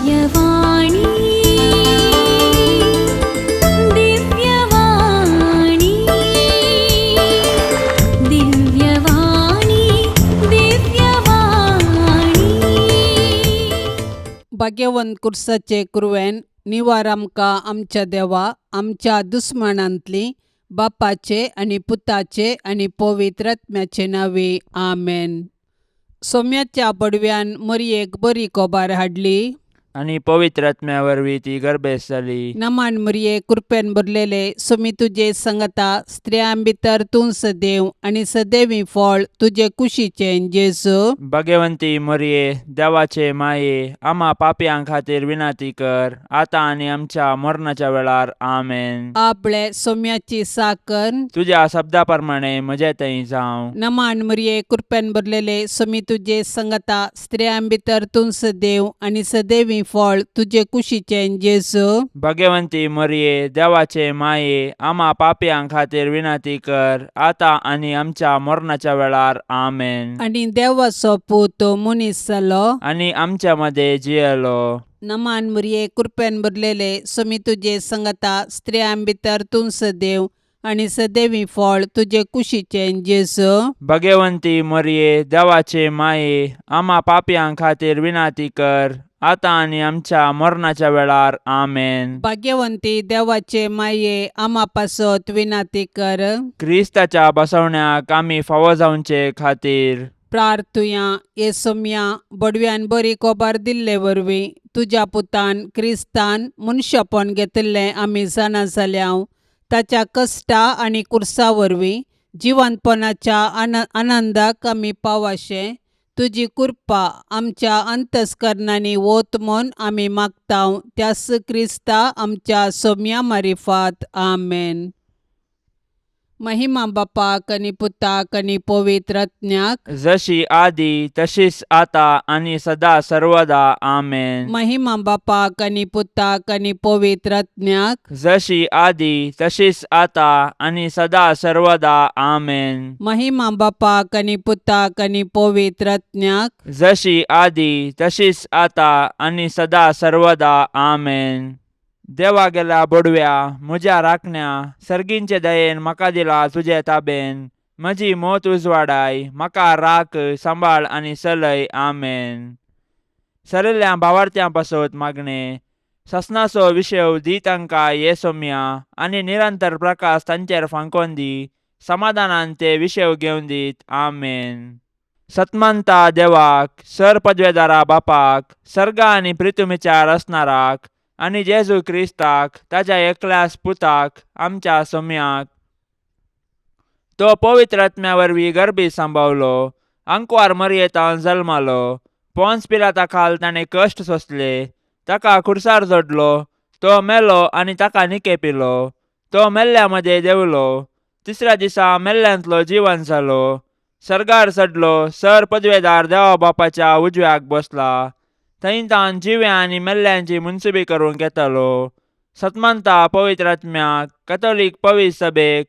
दिव्यवाणी, दिव्यवाणी, दिव्यवाणी, दिव्यवाणी. भाग्यवंत कुर्साचे कुरवेन निवार आमकां आमच्या देवा आमच्या दुस्मानांतली बापाचे आनी पुताचे आनी पवित्र आत्म्याचे नांवे आमेन. सोम्याच्या बडव्यान मरयेक बरी कोबार हाडली आनी पवित्र आत्म्या वरवीं ती गर्भेस्त जाली. नमान मरये, कृपेन भरलेले, सोमी तुजे संगता, स्त्रियां भितर तूं सदैव आनी सदैवी फळ तुजे कुशीचें जेजू. भगवंती मरये, देवाचे माये, आमा पापयां खातीर विनंती कर, आतां आनी आमच्या मरणाच्या वेळार. आमेन. आपले सोम्याची साकर तुज्या शब्दा प्रमाणे म्हजे थंय जावं. नमान मरये, कृपेन भरलेले, सोमी तुजे संगता, स्त्रियां भितर तूं सदैव आनी सदैवी फळ तुजे कुशीचें जेजू. भगवंती मरये, देवाचे माये, आमा पापयां खातीर विनंती कर, आतां आनी आमच्या मरणाच्या वेळार. आमेन. आनी देवाचो पूत मनीस जालो आनी आमच्या मदें जियेलो. नमान मरये, कृपेन भरलेले, सोमी तुजे संगता, स्त्रियां भितर तूं सदैव आनी सदैवी फळ तुजे कुशीचें जेजू. भगवंती मरये, देवाचे माये, आमा पापयां खातीर विनंती कर, आतां आनी आमच्या मरणाच्या वेळार. आमेन. भाग्यवंती देवाचे माये, आमा पासत विनंती कर. क्रिस्ताच्या बसवण्याक आमी फावो जावचे खातीर प्रार्थुया. ये सोम्या, बडव्यान बरी कोबार दिल्ले वरवीं तुज्या पुतान क्रिस्तान मनशापण घेतिल्लें आमी जाणा जाल्या. ताच्या कश्टा आनी कुर्सा वरवीं जिवंतपणाच्या आनंदाक आमी पावाशें तुजी कृपा आमच्या अंतस्करणांनी वत म्हूण आमी मागता, त्यास क्रिस्ता आमच्या सोम्या मारिफात. आमेन. महिमा बापाक आनी पुताक आनी पवित्र आत्म्याक. जशी आदी तशीच आता आनी सदा सर्वदा. आमेन. महिमा बापाक आनी पुताक आनी पवित्र आत्म्याक. जशी आदी तशीच आता आनी सदा सर्वदा. आमेन. महिमा बापाक आनी पुताक आनी पवित्र आत्म्याक. जशी आदी तशीच आता आनी सदा सर्वदा. आमेन. देवा गेल्या बोडव्या म्हज्या राखण्या, सर्गींचे दयेन म्हाका दिला तुजे ताबेन. म्हजी मोत उजवाडाय, म्हाका राख, सांबाळ आनी चलय. आमेन. सरिल्ल्या भावार्थ्यां पासत मागणें. ससनाचो विशय दी तांकां ये सोम्या आनी निरंतर प्रकाश तांचेर फांकोन दी. समाधानान ते विशय घेवन दीत. आमेन. सतमंता देवाक, सर पदवेदारा बापाक, सर्गा आनी प्रितुमीच्या रचणाराक आनी जेजू क्रिस्ताक ताज्या एकल्याच पुताक आमच्या सोम्याक, तो पवित्र आत्म्या वरवीं गर्भी सांबावलो, आंकवार मरयेतान जल्मालो, पोन्स पिलाता खाल ताणें कश्ट सोंसले, ताका खुर्सार जोडलो, तो मेलो आनी ताका निकेपिलो, तो मेल्ल्या मदें देंवलो, तिसऱ्या दिसा मेल्ल्यांतलो जिवन जालो, सर्गार चडलो, सर पदवेदार देवा बापाच्या उजव्याक बसला, थंय तान जिव्या आनी मेल्ल्यांची मुनसुबी करूंक येतालो. सतमंता पवित्र आत्म्याक, कथोलीक पवित्र सभेक,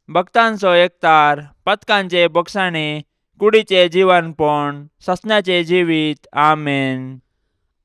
भक्तांचो एकतार, पथकांचे बोगसाणे, कुडीचे जिवनपण, ससनाचें जिवीत. आमेन.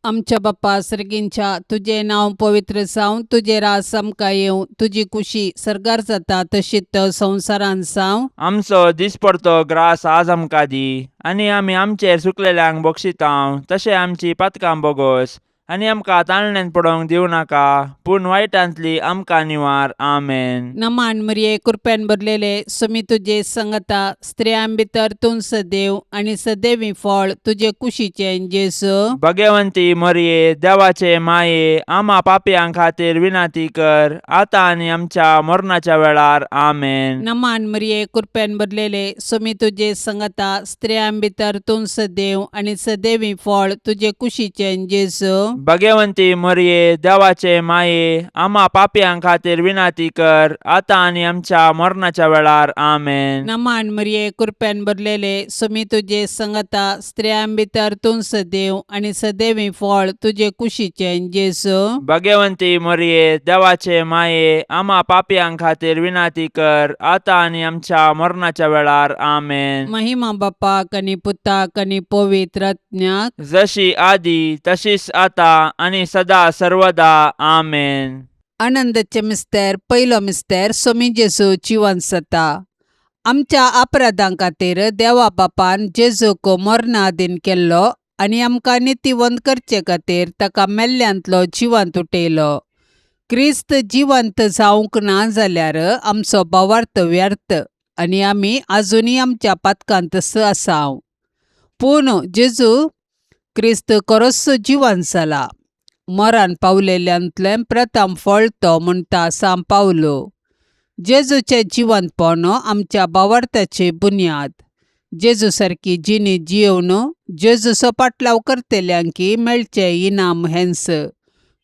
आमच्या बाप्पा सर्गींच्या, तुजें नांव पवित्र जावं, तुजें राज आमकां येवं, तुजी कुशी सर्गार जाता तशीच संवसारांत जावं. आमचो दिसपडतो ग्रास आज आमकां दी आनी आमी आमचेर चुकलेल्यांक बक्षितांव तशें आमची पातकां बोगोस आनी आमकां ताळण्यान पडोवंक दिवं नाका, पूण वायटांतली आमकां निवार. आमेन. नमान मरिये, कृपेन भरलेले, सुमी तुजे संगता, स्त्रियां भितर तूं सदैव आनी सदैवी फळ तुजे कुशीचें जेजू. भगवंती मरिये, देवाचे माये, आमा पापयां खातीर विनंती कर, आतां आनी आमच्या मरणाच्या वेळार. आमेन. नमान मरिये, कृपेन भरलेले, सुमी तुजे संगता, स्त्रियां भितर तूं सदैव आनी सदैवी फळ तुजे कुशीचें जेजू. भगवंती मरिये, देवाचे माये, आमा पापयां खातीर विनंती कर, आतां आनी आमच्या मरणाच्या वेळार. आमेन. नमान मरिये, कृपेन भरलेले, सुमी तुजे संगता, स्त्रियां भितर तूं सदैव आनी सदैवी फळ तुजे कुशीचें जेजू. भगवंती मरिये, देवाचे माये, आमा पापयां खातीर विनंती कर, आतां आनी आमच्या मरणाच्या वेळार. आमेन. महिमा बापाक आनी पुताक आनी पवित्र आत्म्याक. जशी आदी तशीच आता आतां आनी सदा सर्वदा. आमेन. आनंदाचे मिस्तेर. पयलो मिस्तेर, सोमी जेजू जिवन जाता. आमच्या अपराधां खातीर देवा बापान जेजूक मरणाधीन केल्लो आनी आमकां नितीवंत करचे खातीर ताका मेल्ल्यांतलो जिवंत उठयलो. क्रिस्त जिवंत जावंक ना जाल्यार आमचो भावार्थ व्यर्थ आनी आमी आजुनूय आमच्या पातकांतच आसा. पूण जेजू क्रिस्त खरोच जिवंत जाला, मरण पावलेल्यांतलें प्रथम फळ तो म्हणटा सांव पावलो. जेजूचें जिवंतपण आमच्या भावार्थाची बुन्याद. जेजू सारकी जिणी जियोवन जेजूचो पाटलाव करतल्यांकी मेळचें इनाम हेंच.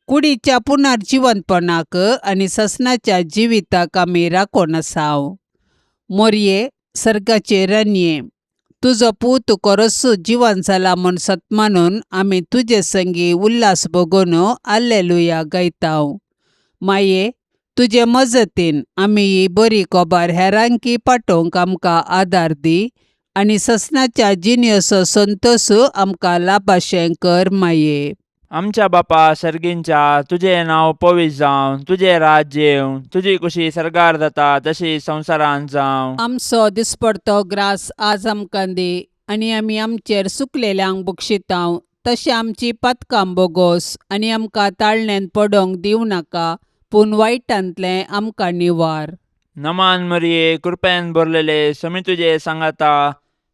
कुडीच्या पुनर्जिवंतपणाक आनी ससनाच्या जिविताक आमी राखून आसाव. मोरये, सर्गाचे राणये, तुजो पूत खरोच जिवन जाला म्हूण सत मानून आमी तुजे संगी उल्हास भोगून आल्लेलुया गायताव. माये, तुजे मजतीन आमी ही बरी खबर हेरांकी पाठोवंक आमकां आदार दी आनी ससनाच्या जिणेचो संतोश आमकां लाभाशें कर. माये. आमच्या बापा सर्गींच्या, तुजें नांव पवित्र जावं, तुजें राज्य येवं, तुजी कुशी सर्गार जाता तशी संवसारांत जावं. आमचो दिसपडतो ग्रास आज आमकां दी आनी आमी आमचेर सुकलेल्यांक बक्षितांव तशें आमची पातकां बोगोस आनी आमकां ताळण्यांत पडोंक दिवं नाका, पूण वायटांतलें आमकां निवार. नमान मरिये, कृपेन भरलेले, समी तुजे सांगाता,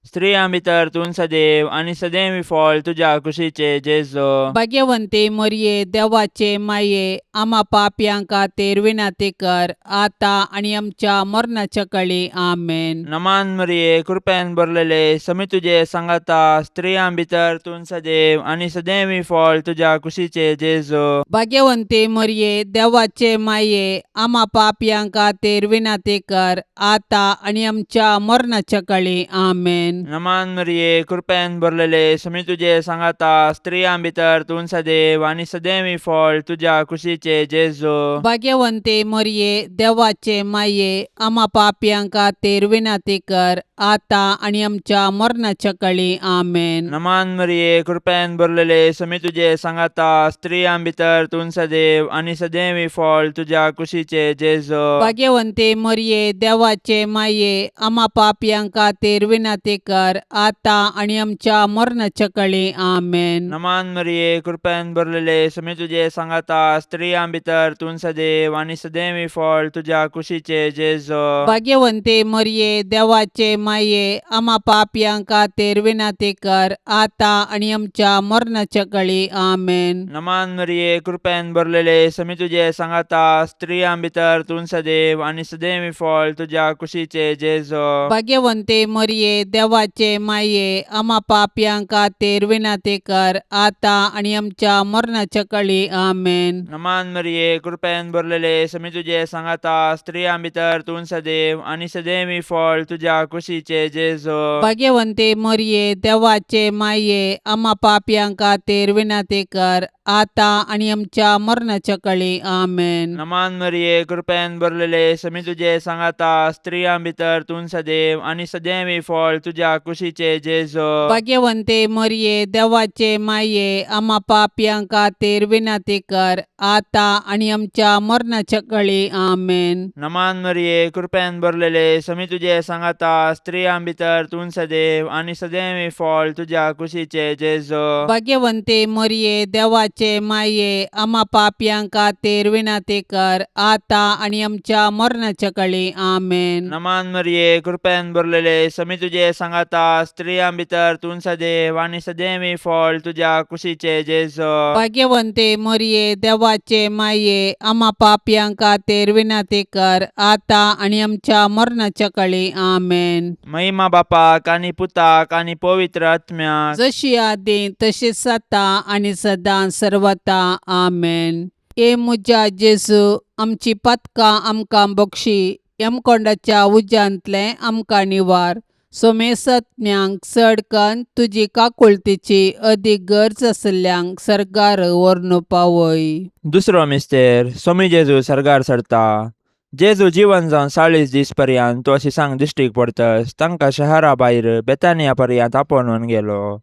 स्त्रियां भितर तूं सदैव आनी सदैव फळ तुज्या कुशीचे जेजो. भाग्यवंती मरये, देवाचे माये, आमा पापयां खातीर विनंती कर, आतां आनी आमच्या मरणाच्या कळी. आमेन. नमान मरिये, कृपेन भरलेले, समी तुजे सांगाता, स्त्रियां भितर तूं सदैव आनी सदैव फळ तुज्या कुशीचे जेजो. भाग्यवंती मरये, देवाचे माये, आमा पापयां खातीर विनंती कर, आतां आनी आमच्या मरणाच्या कळी. आमेन. नमान मरिये, कृपेन भरलेले, समी तुजे सांगाता, स्त्रियां भितर तूं सदैव आनी सदैव फळ तुज्या कुशीचे जेजो. भाग्यवंती मरये, देवाचे माये, आमा पापयां खातीर विनंती कर, आतां आनी आमच्या मरणाच्या कळी. आमेन. नमान मरिये, कृपेन भरलेले, समी तुजे सांगाता, स्त्रियां भितर तूं सदैव आनी सदैव फळ तुज्या कुशीचे जेजो. भाग्यवंती मरये, देवाचे माये, आमा पापयां खातीर विनंती कर, आतां आनी आमच्या मरणाच्या कळी. आमेन. नमान मरिये, कृपेन भरलेले, समी तुजे सांगाता, स्त्रियां भितर तूं सदैव आनी सदैव फळ तुज्या कुशीचे जेजो. भाग्यवंती मरये, देवाचे माये, आमा पापयां खातीर विनंती कर, आतां आनी आमच्या मरणाच्या कळी. आमेन. नमान मरिये, कृपेन भरलेले, समी तुजे सांगाता, स्त्रियां भितर तूं सदैव आनी सदैव फळ तुज्या कुशीचे जेजो. भाग्यवंती मरये, देवाचे माये, आमा पापयां खातीर विनंती कर, आतां आनी आमच्या मरणाच्या कळी. आमेन. नमान मरिये, कृपेन भरलेले, समी तुजे सांगाता, स्त्रियां भितर तूं सदैव आनी सदैव फळ तुज्या कुशीचे जेजो. भाग्यवंती मरये, देवाचे माये, आमा पापयां खातीर विनंती कर, आतां आनी आमच्या मरणाच्या कळी. आमेन. नमान मरिये, कृपेन भरलेले, समी तुजे सांगाता, स्त्रियां भितर तूं सदैव आनी सदैव फळ तुज्या कुशीचे जेजो. भाग्यवंती मरये, देवाचे माये, आमा पापयां खातीर विनंती कर, आतां आनी आमच्या मरणाच्या कळी. आमेन. नमान मरिये, कृपेन भरलेले, समी तुजे सांगाता, स्त्रियां भितर तूं सदैव आनी सदैव फळ तुज्या कुशीचे जेजो. भाग्यवंती मरये, देवाचे माये, आमा पापयां खातीर विनंती कर, आतां आनी आमच्या मरणाच्या कळी. आमेन. नमान मरिये, कृपेन भरलेले, समी तुजे सांगाता, स्त्रियां भितर तूं सदैव आनी सदैव फळ तुज्या कुशीचे जेजो. भाग्यवंती मरये, देवाचे माये, आमा पापयां खातीर विनंती कर, आतां आनी आमच्या मरणाच्या कळी. आमेन. महिमा बापाक आनी पुताक आनी पवित्र आत्म्याक. जशी आदी तशीच आतां आनी सदां सर्वता. आमेन. ए म्हज्या जेजू, आमची पातकां आमकां बक्षी, यमकोंडाच्या उज्यांतलें आमकां निवार, सोमेसत्म्यांक चड कन्न तुजी काकुळतीची अदीक गरज आशिल्ल्यांक सर्गार व्हरून पावय. दुसरो मिस्तेर, सोमी जेजू सर्गार सरता. जेजू जिवन जावन 40 दीस पर्यंत तो शिसांक दिश्टीक पडतस तांकां शहरा भायर बेतानिया पर्यंत आपोवन गेलो.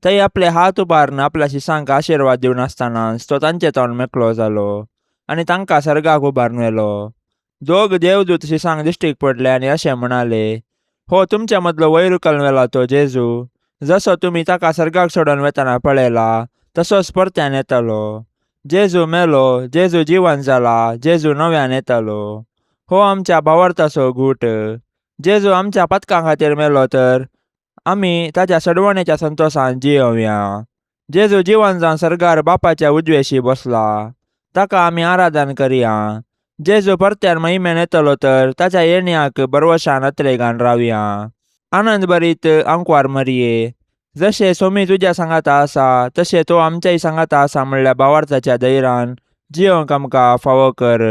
थंय आपले हात उबारून आपल्या शिसांक आशिर्वाद दिवन आसतनाच तो तांचे तोंड मेकळो जालो आनी तांकां सर्गाक उबारून व्हेलो. दोग देवदूत शिसांक दिश्टीक पडले आनी अशें म्हणाले, हो तुमच्या मदलो वयर उखलून व्हेला तो जेजू, जसो तुमी ताका सर्गाक सोडून वेतना पळयला तसोच परत्यान येतलो. जेजू मेलो, जेजू जिवन जाला, जेजू नव्यान येतलो. हो आमच्या भावार्थाचो गूट. जेजू आमच्या पातकां खातीर मेलो तर आमी ताच्या सडवणेच्या संतोशान जियोवया. जेजू जिवन जावन सर्गार बापाच्या उजवेशी बसला, ताका आमी आराधन करया. जेजू परत्यान महिमेन येतलो तर ताच्या येण्याक बरवशान अत्रेगान रावया. आनंद भरीत आंकवार मरये, जशें सोमी तुज्या सांगाता आसा तशें तो आमच्याय सांगाता आसा म्हणल्या भावार्थाच्या धैरान जियोंक आमकां फावो कर.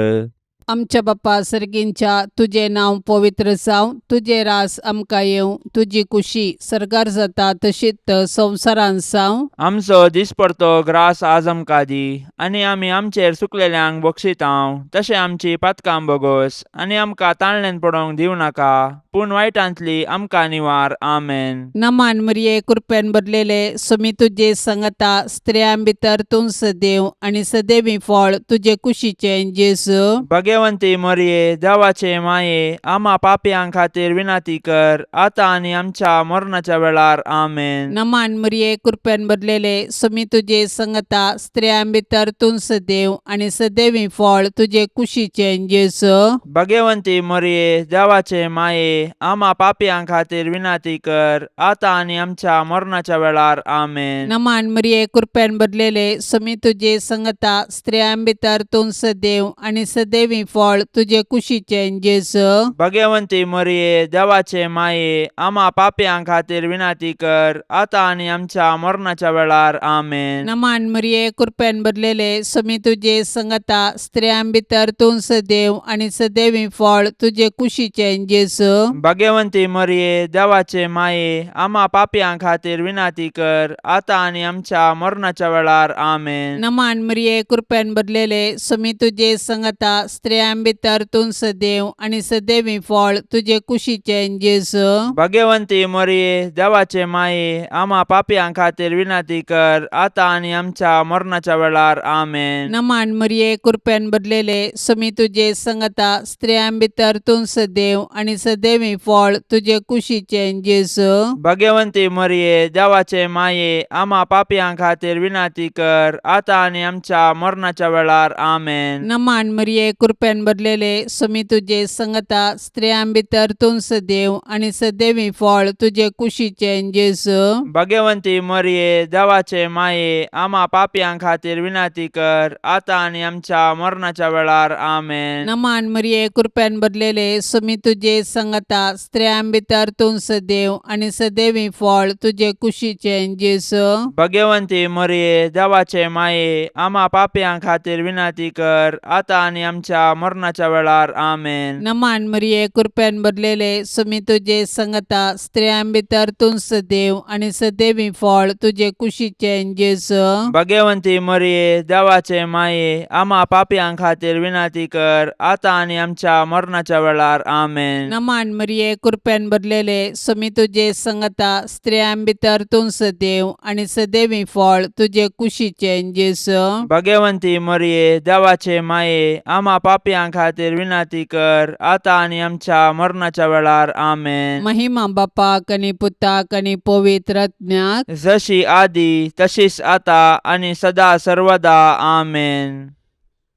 आमच्या बापा सर्गींच्या, तुजें नांव पवित्र जावं, तुजें रास आमकां येवं, तुजी कुशी सर्गार जाता तशीच संवसारांत जावं. आमचो दिसपडतो ग्रास आज आमकां दी आनी आमी आमचेर चुकलेल्यांक बक्षितांव तशें आमची पातकां बोगोस आनी आमकां ताळण्यान पडोवंक दिवं नाका, पूण वायटांतली आमकां निवार. आमेन. नमान मरिये, कृपेन भरलेले, सुमी तुजे संगता, स्त्रियां भितर तूं सदैव आनी सदैवी फळ तुजे कुशीचें जेजू. भगवंती मरये, देवाचे माये, आमा पापयां खातीर विनंती कर, आतां आनी आमच्या मरणाच्या वेळार. आमेन. नमान मरिये, कृपेन भरलेले, सुमी तुजे संगता, स्त्रियां भितर तूं सदैव आनी सदैवी फळ तुजे कुशीचें जेजू. भगवंती मरये, देवाचे माये, आमा पापयां खातीर विनंती कर, आतां आनी आमच्या मरणाच्या वेळार. आमेन. नमान मरिये, कृपेन भरलेले, सुमी तुजे संगता, स्त्रियां भितर तूं सदैव आनी सदैवी फळ तुजे कुशीचें जेजू. भगवंती मरये, देवाचे माये, आमा पापयां खातीर विनंती कर, आतां आनी आमच्या मरणाच्या वेळार. आमेन. नमान मरिये, कृपेन भरलेले, सुमी तुजे संगता, स्त्रियां भितर तूं सदैव आनी सदैवी फळ तुजे कुशीचें जेजू. भगवंती मरये, देवाचे माये, आमा पापयां खातीर विनंती कर, आतां आनी आमच्या मरणाच्या वेळार. आमेन. नमान मरिये, कृपेन भरलेले, सुमी तुजे संगता, स्त्रियां भितर तूं सदैव आनी सदैवी फळ तुजे कुशीचें जेजू. भगवंती मरये, देवाचे माये, आमा पापयां खातीर विनंती कर, आतां आनी आमच्या मरणाच्या वेळार. आमेन. नमान मरिये, कृपेन भरलेले, सुमी तुजे संगता, स्त्रियां भितर तूं सदैव आनी सदैवी फळ तुजे कुशीचें जेजू. भगवंती मरये, देवाचे माये, आमा पापयां खातीर विनंती कर, आतां आनी आमच्या मरणाच्या वेळार. आमेन. नमान मरिये, कृपेन भरलेले, सुमी तुजे संगता, स्त्रियां भितर तूं सदैव आनी सदैवी फळ तुजे कुशीचें जेजू. भगवंती मरये, देवाचे माये, आमा पापयां खातीर विनंती कर, आतां आनी आमच्या मरणाच्या वेळार. आमेन. नमान मरिये, कृपेन भरलेले, सुमी तुजे संगता, स्त्रियां भितर तूं सदैव आनी सदैवी फळ तुजे कुशीचें जेजू. भगवंती मरये, देवाचे माये, आमा पापयां खातीर विनंती कर, आतां आनी आमच्या मरणाच्या वेळार. आमेन. नमान मरिये, कृपेन भरलेले, सुमी तुजे संगता, स्त्रियां भितर तूं सदैव आनी सदैवी फळ तुजे कुशीचें जेजू. भगवंती मरये, देवाचे माये, आमा पापयां खातीर विनंती कर, आतां आनी आमच्या मरणाच्या वेळार. आमेन. नमान मरिये, कृपेन भरलेले, सुमी तुजे संगता, स्त्रियां भितर तूं सदैव आनी सदैवी फळ तुजे कुशीचें जेजू. भगवंती मरये, देवाचे माये, आमा पापयां खातीर विनंती कर, आतां आनी आमच्या मरणाच्या वेळार. आमेन. महिमा बापाक आनी पुताक आनी पवित्र आत्म्याक, जशी आदी तशीच आता आनी सदा सर्वदा. आमेन.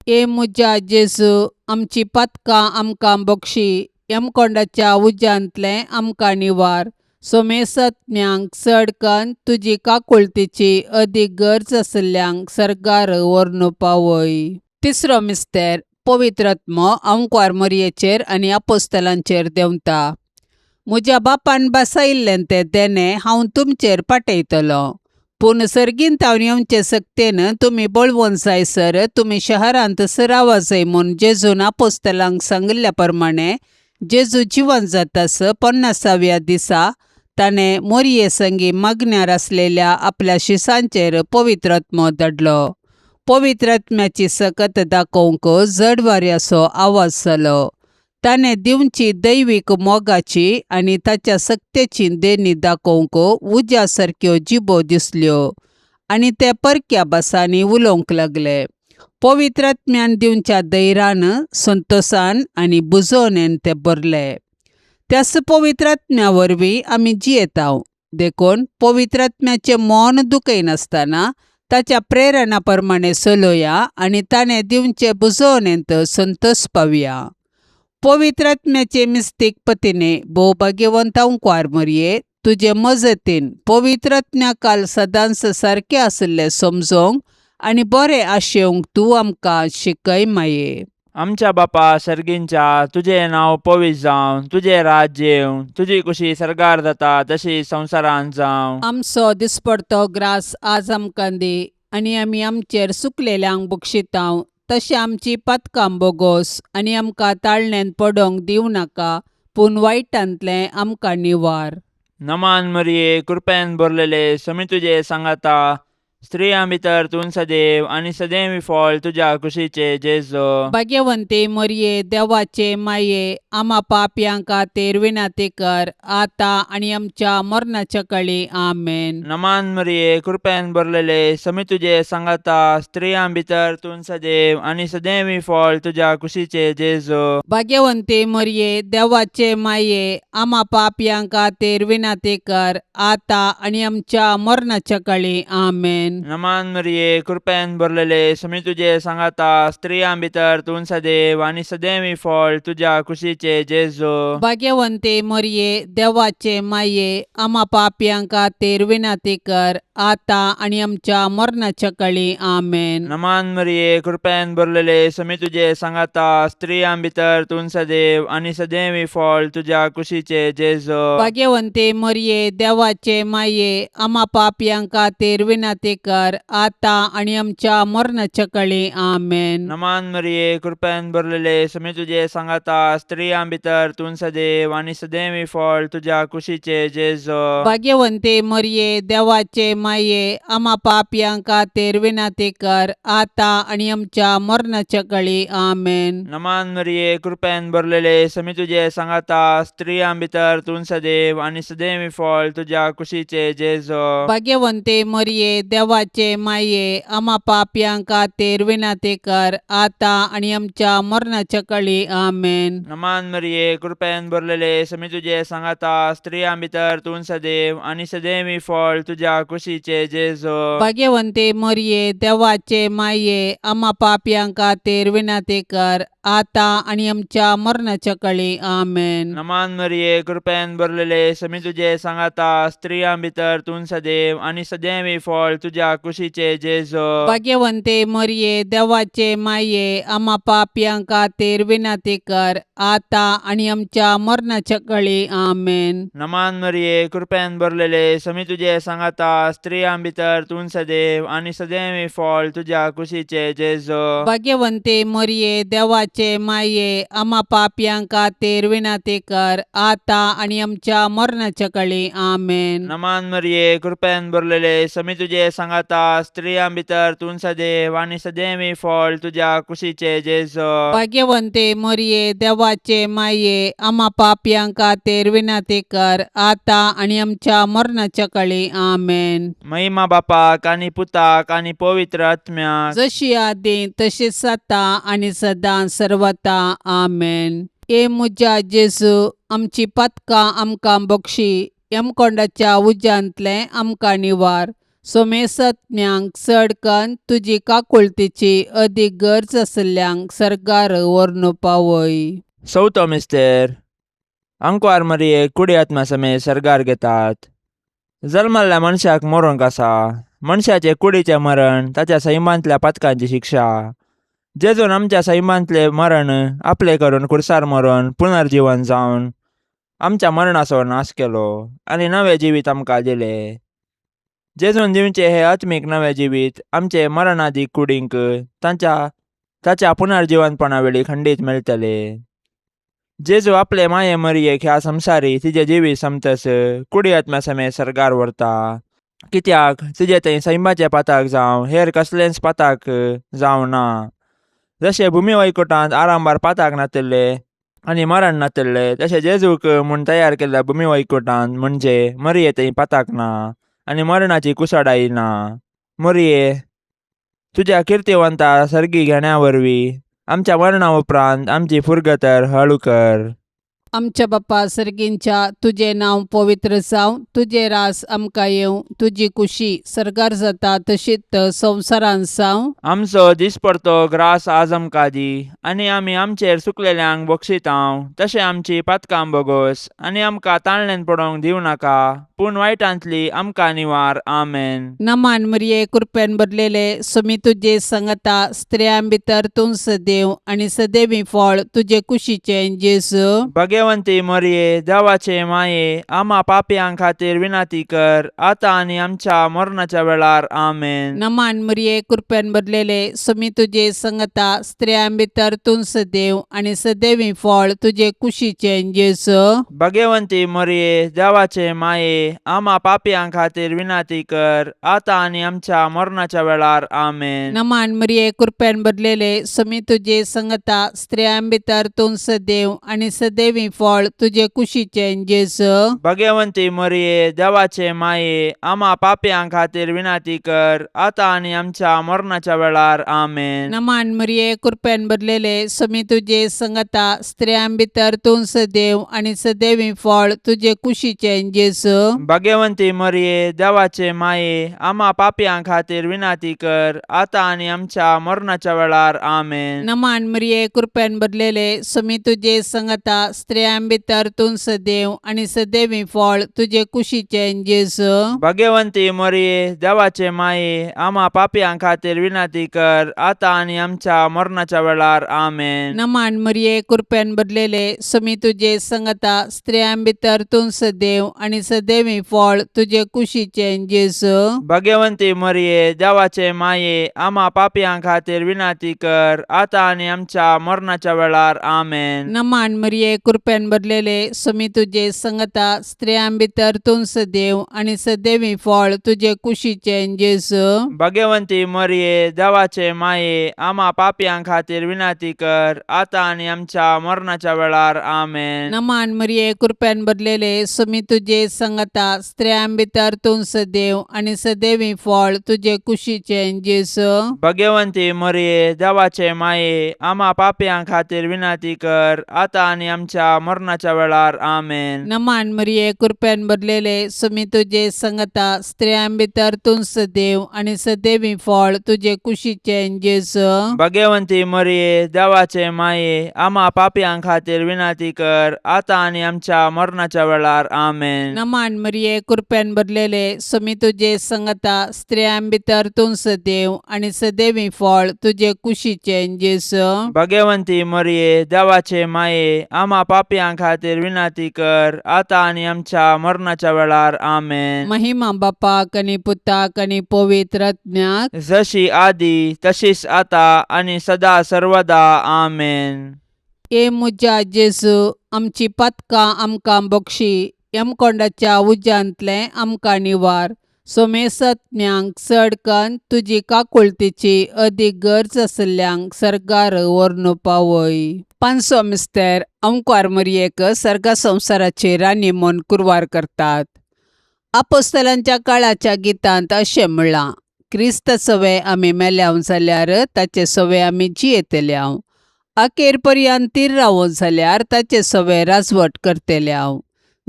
ए म्हज्या जेजू, आमची पातकां आमकां बक्षी, यमकोंडाच्या उज्यांतलें आमकां निवार, सोमेसत्म्यांक चड कन्न तुजी काकुळतीची अदीक गरज आशिल्ल्यांक सर्गार व्हरून पावय. तिसरो मिस्तेर, पवित्र आत्मो आंकवार मरयेचेर आनी आपोस्तलांचेर देंवता. म्हज्या बापान बसयिल्लें तें देणें हांव तुमचेर पाठयतलो, पूण सर्गींत हांव येवचे सक्तेन तुमी बळवंत जायसर तुमी शहरांत सरावा जाय म्हूण जेजून आपोस्तलांक सांगिल्ल्या प्रमाणे, जेजू जिवन जातास 50व्या दिसा ताणें मोरये संगी मागण्यार आसलेल्या आपल्या शिसांचेर पवित्र आत्मो धाडलो. पवित्र आत्म्याची सकत दाखोवंक जड वाऱ्याचो आवाज जालो. ताणें दिवची दैवीक मोगाची आनी ताच्या सक्तेची देणी दाखोवंक उज्या सारक्यो जिबो दिसल्यो आनी ते परक्या भासांनी उलोवंक लागले. पवित्र आत्म्यान दिवच्या धैर्यान, संतोसान आनी बुजोवणेन ते भरले. त्याच पवित्र आत्म्या वरवीं आमी जियेतांव. देखून पवित्र आत्म्याचें मन दुखयनासतना ताच्या प्रेरणा प्रमाणें चलोया आनी ताणें दिवचे बुजोवणेंत संतोस पावया. पवित्र आत्म्याचे मिस्तीक पतीने भोव भाग्यवंत अंकवार मरये, तुजे मजतीन पवित्र आत्म्या काल सदांच सारकें आशिल्लें समजोंक आनी बरें आशेवंक तूं आमकां शिकय माये. आमच्या बापा सर्गींच्या, तुजें नांव पवित्र जावं, तुजें राज्य येवं, तुजी कुशी सर्गार जाता तशी संवसारांत जावं. आमचो दिसपडतो ग्रास आज आमकां दी आनी आमी आमचेर सुकलेल्यांक बक्षितांव तशें आमची पातकां बोगोस आनी आमकां ताळण्यांत पडोंक दिवं नाका, पूण वायटांतलें आमकां निवार. नमान मरिये, कृपेन भरलेले, समी तुजे सांगाता, स्त्रियां भितर तूं सदैव आनी सदैव फळ तुज्या कुशीचे जेजो. भाग्यवंती मरये, देवाचे माये, आमा पापयां खातीर विनंती कर आतां आनी आमच्या मरणाच्या कळी. आमेन. नमान मरिये, कृपेन भरलेले, समी तुजे सांगाता, स्त्रियां भितर तूं सदैव आनी सदैव फळ तुज्या कुशीचे जेजो. भाग्यवंती मरये, देवाचे माये, आमा पापयां खातीर विनंती कर आतां आनी आमच्या मरणाच्या कळी. आमेन. नमान मरिये, कृपेन भरलेले, समी तुजे सांगाता, स्त्रियां भितर तूं सदैव आनी सदैव फळ तुज्या कुशीचे जेजो. भाग्यवंती मरये, देवाचे माये, आमा पापयां खातीर विनंती कर आतां आनी आमच्या मरणाच्या कळी. आमेन. नमान मरिये, कृपेन भरलेले, समी तुजे सांगाता, स्त्रियां भितर तूं सदैव आनी सदैव फळ तुज्या कुशीचे जेजो. भाग्यवंती मरये, देवाचे माये, आमा पापयां खातीर विनंती कर आतां आनी आमच्या मरणाच्या कळी. आमेन. नमान मरिये, कृपेन भरलेले, समी तुजे सांगाता, स्त्रियां भितर तूं सदैव आनी सदैव फळ तुज्या कुशीचे जेजो. भाग्यवंती मरये, देवाचे माये, आमा पापयां खातीर विनंती कर आतां आनी आमच्या मरणाच्या कळी. आमेन. नमान मरिये, कृपेन भरलेले, समी तुजे सांगाता, स्त्रियां भितर तूं सदैव आनी सदैव फळ तुज्या कुशीचे जेजो. भाग्यवंती मरये, देवाचे माये, आमा पापयां खातीर विनंती कर आतां आनी आमच्या मरणाच्या कळी. आमेन. नमान मरिये, कृपेन भरलेले, समी तुजे सांगाता, स्त्रियां भितर तूं सदैव आनी सदैव फळ तुज्या कुशीचे जेजो. भाग्यवंती मरये, देवाचे माये, आमा पापयां खातीर विनंती कर आतां आनी आमच्या मरणाच्या कळी. आमेन. नमान मरिये, कृपेन भरलेले, समी तुजे सांगाता, स्त्रियां भितर तूं सदैव आनी सदैव फळ तुज्या कुशीचे जेजो. भाग्यवंती मरये, देवाचे माये, आमा पापयां खातीर विनंती कर आतां आनी आमच्या मरणाच्या कळी. आमेन. नमान मरिये, कृपेन भरलेले, समी तुजे सांगाता, स्त्रियां भितर तूं सदैव आनी सदैव फळ तुज्या कुशीचे जेजो. भाग्यवंती मरये, देवाचे माये, आमा पापयां खातीर विनंती कर आतां आनी आमच्या मरणाच्या कळी. आमेन. नमान मरिये, कृपेन भरलेले, समी तुजे सांगाता, स्त्रियां भितर तूं सदैव आनी सदैव फळ तुज्या कुशीचे जेजो. भाग्यवंती मरये, देवाचे माये, आमा पापयां खातीर विनंती कर आतां आनी आमच्या मरणाच्या कळी. आमेन. महिमा बापाक आनी पुताक आनी पवित्र आत्म्याक, जशी आदी तशीच आतां आनी सदां सर्वता. आमेन. ए म्हज्या जेजू, आमची पातकां आमकां बक्षी, यमकोंडाच्या उज्यांतलें आमकां निवार, सोमेसत्म्यांक चड कन्न तुजी काकुळतीची अदीक गरज आशिल्ल्यांक सर्गार व्हरून पावय. चवथो मिस्तेर. आंकवार मरियेक कुडी आत्मा समेत सर्गार घेतात. जल्मल्ल्या मनशाक मरूंक आसा. मनशाचे कुडीचें मरण ताच्या सैमांतल्या पातकांची शिक्षा. जेजून आमच्या सैमांतलें मरण आपलें करून खुर्सार मरून पुनर्जिवन जावन आमच्या मरणाचो नाश केलो आनी नवें जिवीत आमकां दिलें. जेजून दिवचें हें आत्मीक नवें जिवीत आमचे मरणादी कुडींक तांच्या ताच्या पुनर्जिवनपणा वेळी खंडीत मेळटलें. जेजू आपले माये मरियेक ह्या संवसारी तिजें जिवीत समतस कुडी आत्म्या समेत सर्गार व्हरता, कित्याक तिजें थंय सैमाचें पाताक जावं हेर कसलेंच पाताक जावं ना. जशें भुमी वैकुटांत आरंभार पाताक नातिल्लें आनी मरण नातल्ले तशें जेजूक म्हूण तयार केल्ल्या भूमी वैकुटान म्हणजे मरये थंय पाताक ना आनी मरणाची कुसाडाय ना. मरये, तुज्या किर्तिवंता सर्गी घेण्या वरवीं आमच्या मरणा उपरांत आमची फुरगतर हळू कर. आमच्या बापा सर्गींच्या तुजें नांव पवित्र जावं, तुजें रास आमकां येवं, तुजी कुशी सर्गार जाता तशीच संवसारांत जावं. आमचो दिसपडतो ग्रास आज आमकां दी आनी आमी आमचेर सुकलेल्यांक बक्षितांव तशें आमची पातकां बोगोस आनी आमकां ताणल्यान पडोवंक दिवं नाका पूण वायटांतली आमकां निवार. आमेन. नमान मरिये, कृपेन भरलेले, सुमी तुजे संगता, स्त्रियां भितर तूं सदैव आनी सदैवी फळ तुजे कुशीचें जेजू. भगवंती मरये, देवाचे माये, आमा पापयां खातीर विनंती कर आतां आनी आमच्या मरणाच्या वेळार. आमेन. नमान मरिये, कृपेन भरलेले, सुमी तुजे संगता, स्त्रियां भितर तूं सदैव आनी सदैवी फळ तुजे कुशीचें जेजू. भगवंती मरये, देवाचे माये, आमा पापयां खातीर विनंती कर आतां आनी आमच्या मरणाच्या वेळार. आमेन. नमान मरिये, कृपेन भरलेले, सुमी तुजे संगता, स्त्रियां भितर तूं सदैव आनी सदैवी फळ तुजे कुशीचें जेजू. भगवंती मरये, देवाचे माये, आमा पापयां खातीर विनंती कर आतां आनी आमच्या मरणाच्या वेळार. आमेन. नमान मरिये, कृपेन भरलेले, सुमी तुजे संगता, स्त्रियां भितर तूं सदैव आनी सदैवी फळ तुजे कुशीचें जेजू. भगवंती मरये, देवाचे माये, आमा पापयां खातीर विनंती कर आतां आनी आमच्या मरणाच्या वेळार. आमेन. नमान मरिये, कृपेन भरलेले, सुमी तुजे संगता, स्त्रियां भितर तूं सदैव आनी सदैवी फळ तुजे कुशीचें जेजू. भगवंती मरये, देवाचे माये, आमा पापयां खातीर विनंती कर आतां आनी आमच्या मरणाच्या वेळार. आमेन. नमान मरिये, कृपेन भरलेले, सुमी तुजे संगता, स्त्रियां भितर तूं सदैव आनी सदैवी फळ तुजे कुशीचें जेजू. भगवंती मरये, देवाचे माये, आमा पापयां खातीर विनंती कर आतां आनी आमच्या मरणाच्या वेळार. आमेन. नमान मरिये, कृपेन भरलेले, सुमी तुजे संगता, स्त्रियां भितर तूं सदैव आनी सदैवी फळ तुजे कुशीचें जेजू. भगवंती मरये, देवाचे माये, आमा पापयां खातीर विनंती कर आतां आनी आमच्या मरणाच्या वेळार. आमेन. नमान मरिये, कृपेन भरलेले, सुमी तुजे संगता, स्त्रियां भितर तूं सदैव आनी सदैवी फळ तुजे कुशीचें जेजू. भगवंती मरये, देवाचे माये, आमा पापयां खातीर विनंती कर आतां आनी आमच्या मरणाच्या वेळार. आमेन. नमान मरिये, कृपेन भरलेले, सुमी तुजे संगता, स्त्रियां भितर तूं सदैव आनी सदैवी फळ तुजे कुशीचें जेजू. भगवंती मरये, देवाचे माये, आमा पापयां खातीर विनंती कर आतां आनी आमच्या मरणाच्या वेळार. आमेन. नमान मरिये, कृपेन भरलेले, सुमी तुजे संगता, स्त्रियां भितर तूं सदैव आनी सदैवी फळ तुजे कुशीचें जेजू. भगवंती मरये, देवाचे माये, आमा पापयां खातीर विनंती कर आतां आनी आमच्या मरणाच्या वेळार. आमेन. महिमा बापाक आनी पुताक आनी पवित्र आत्म्याक. जशी आदी तशीच आता आनी सदा सर्वदा. आमेन. ए म्हज्या जेजू, आमची पातकां आमकां बक्षी, यमकोंडाच्या उज्यांतलें आमकां निवार, सोमेसत्म्यांक चड कन्न तुजी काकुळतीची अदीक गरज आशिल्ल्यांक सर्गार व्हरून पावय. पांचसो मिस्तेर अंकवार मरयेक सर्गा संवसाराची राणी म्हूण कुरवार करतात. आपोस्तलांच्या काळाच्या गितांत अशें म्हणलां, क्रिस्त सवे आमी मेल्याव जाल्यार ताचे सवे आमी जियेतल्याव, अखेर पर्यंत तीर रावो जाल्यार ताचे सवे राजवट करतल्याव.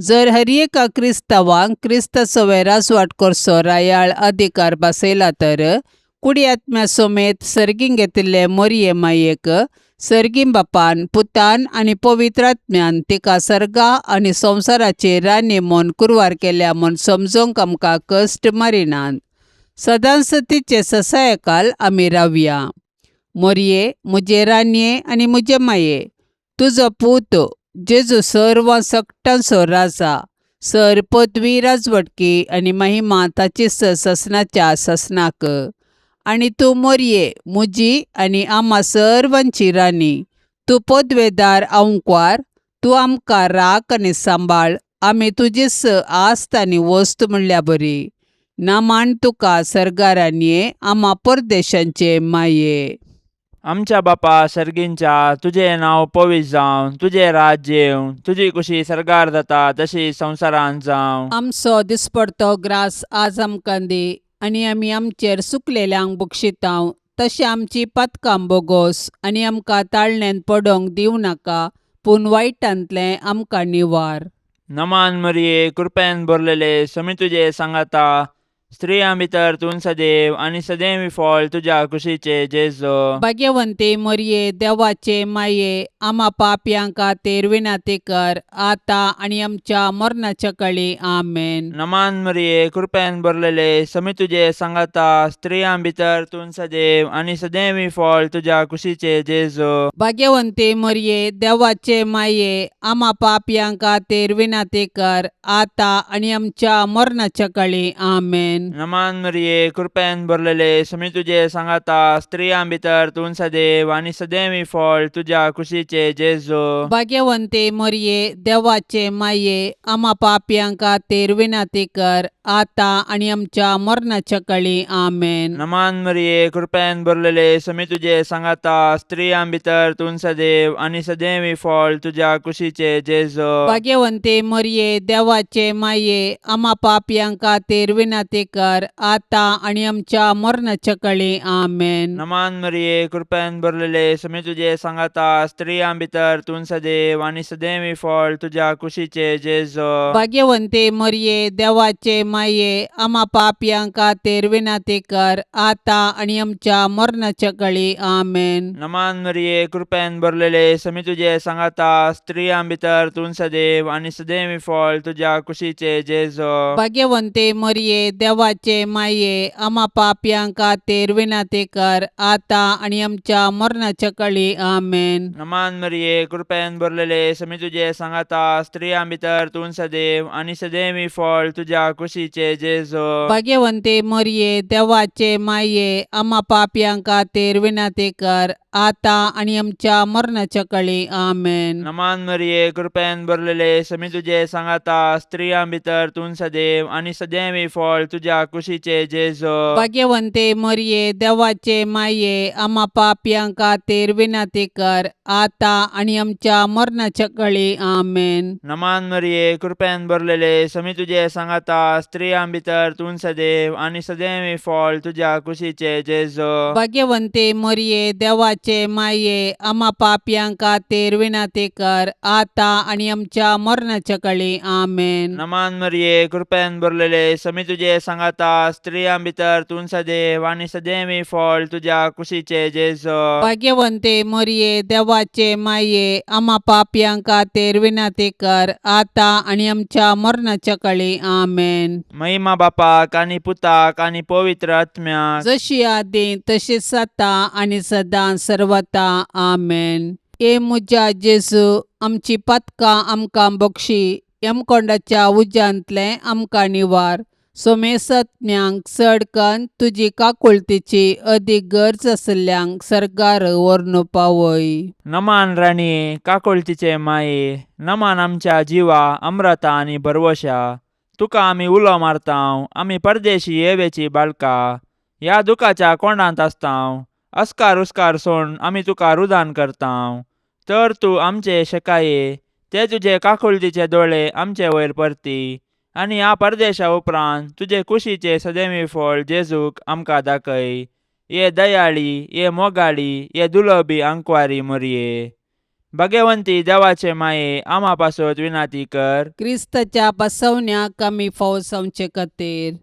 जर हर एका क्रिस्तांवांक क्रिस्त सवे राजवाट करचो रायाळ अधिकार बसयला तर कुडी आत्म्या समेत सर्गीं घेतिल्ले मोरये मायेक सर्गीं बापान, पुतान आनी पवित्र आत्म्यान तिका सर्गा आनी संवसाराची राणी म्हूण कुरवार केल्या म्हूण समजूंक आमकां कश्ट मारिनात. सदांच तिचे ससायकाल आमी रावया. मोरये, म्हजे राणये आनी म्हजे माये, तुजो पूत जेजू सर्व सकटांचो राजा, सर पदवी, राजवटकी आनी महिमा ताचीच ससनाच्या ससनाक. आनी तूं मोरये, म्हजी आनी आमा सर्वांची राणी, तूं पदवेदार आंकवार, तूं आमकां राख आनी सांबाळ, आमी तुजीच आस्त आनी वस्त म्हणल्या बरी. नामान तुका सर्गारानये, आमा परदेशांचे माये. आमच्या बापा सर्गींच्या तुजें नांव पवित्र जावं, तुजें राज्य येवं, तुजी कुशी सर्गार जाता तशी संवसारांत जावं. आमचो दिसपडतो ग्रास आज आमकां दी आनी आमी आमचेर सुकलेल्यांक बक्षितांव तशें आमची पातकां बोगोस आनी आमकां ताळण्यांत पडोंक दिवं नाका पूण वायटांतलें आमकां निवार. नमान मरिये, कृपेन भरलेले, समी तुजे सांगाता, स्त्रियां भितर तूं सदैव आनी सदैव फळ तुज्या कुशीचे जेजो. भाग्यवंती मरये, देवाचे माये, आमा पापयां खातीर विनंती कर आतां आनी आमच्या मरणाच्या कळी. आमेन. नमान मरिये, कृपेन भरलेले, समी तुजे सांगाता, स्त्रियां भितर तूं सदैव आनी सदैव फळ तुज्या कुशीचे जेजो. भाग्यवंती मरये, देवाचे माये, आमा पापयां खातीर विनंती कर आतां आनी आमच्या मरणाच्या कळी. आमेन. नमान मरिये, कृपेन भरलेले, समी तुजे सांगाता, स्त्रियां भितर तूं सदैव आनी सदैव फळ तुज्या कुशीचे जेजो. भाग्यवंती मरये, देवाचे माये, आमा पापयां खातीर विनंती कर आतां आनी आमच्या मरणाच्या कळी. आमेन. नमान मरिये, कृपेन भरलेले, समी तुजे सांगाता, स्त्रियां भितर तूं सदैव आनी सदैव फळ तुज्या कुशीचे जेजो. भाग्यवंती मरये, देवाचे माये, आमा पापयां खातीर विनंती कर आतां आनी आमच्या मरणाच्या कळी. आमेन. नमान मरिये, कृपेन भरलेले, समी तुजे सांगाता, स्त्रियां भितर तूं सदैव आनी सदैव फळ तुज्या कुशीचे जेजो. भाग्यवंती मरये, देवाचे माये, आमा पापयां खातीर विनंती कर आतां आनी आमच्या मरणाच्या कळी. आमेन. नमान मरिये, कृपेन भरलेले, समी तुजे सांगाता, स्त्रियां भितर तूं सदैव आनी सदैव फळ तुज्या कुशीचे जेजो. भाग्यवंती मरये, देवाचे माये, आमा पापयां खातीर विनंती कर आतां आनी आमच्या मरणाच्या कळी. आमेन. नमान मरिये, कृपेन भरलेले, समी तुजे सांगाता, स्त्रियां भितर तूं सदैव आनी सदैव फळ तुज्या कुशीचे जेजो. भाग्यवंती मरये, देवाचे माये, आमा पापयां खातीर विनंती कर आतां आनी आमच्या मरणाच्या कळी. आमेन. नमान मरिये, कृपेन भरलेले, समी तुजे सांगाता, स्त्रियां भितर तूं सदैव आनी सदैव फळ तुज्या कुशीचे जेजो. भाग्यवंती मरये, देवाचे माये, आमा पापयां खातीर विनंती कर आतां आनी आमच्या मरणाच्या कळी. आमेन. नमान मरिये, कृपेन भरलेले, समी तुजे सांगाता, स्त्रियां भितर तूं सदैव आनी सदैव फळ तुज्या कुशीचे जेजो. भाग्यवंती मरये, देवाचे माये, आमा पापयां खातीर विनंती कर आतां आनी आमच्या मरणाच्या कळी. आमेन. नमान मरिये, कृपेन भरलेले, समी तुजे सांगाता, स्त्रियां भितर तूं सदैव आनी सदैव फळ तुज्या कुशीचे जेजो. भाग्यवंती मरये, देवाचे माये, आमा पापयां खातीर विनंती कर आतां आनी आमच्या मरणाच्या कळी. आमेन. महिमा बापाक आनी पुताक आनी पवित्र आत्म्याक, जशी आदी तशीच आतां आनी सदां सर्वता. आमेन. ए म्हज्या जेजू, आमची पातकां आमकां बक्षी, यमकोंडाच्या उज्यांतलें आमकां निवार, सोमेसत्म्यांक चड कन्न तुजी काकुळतीची अदीक गरज आशिल्ल्यांक सर्गार व्हरून पावय. नमान राणये, काकुळतीचे माये, नमान आमच्या जिवा अमृता आनी भरवशा, तुका आमी उलो मारतांव, आमी परदेशी येवेची बाळका, ह्या दुखाच्या कोंडांत आसतांव, अस्कार उस्कार सोड आमी तुका रुदान करतांव, तर तूं आमचे शेकाये ते तुजे काकुळतीचे दोळे आमचे वयर परती आनी ह्या परदेशा उपरांत तुजे कुशीचे सदैवी फळ जेजूक आमकां दाखय. ये दयाळी, ये मोगाळी, ये दुलबी आंकवारी मोरये, भगवंती देवाचे माये, आमा पासत विनाती कर. क्रिस्ताच्या बसवण्याक आमी फावो जावचे खातीर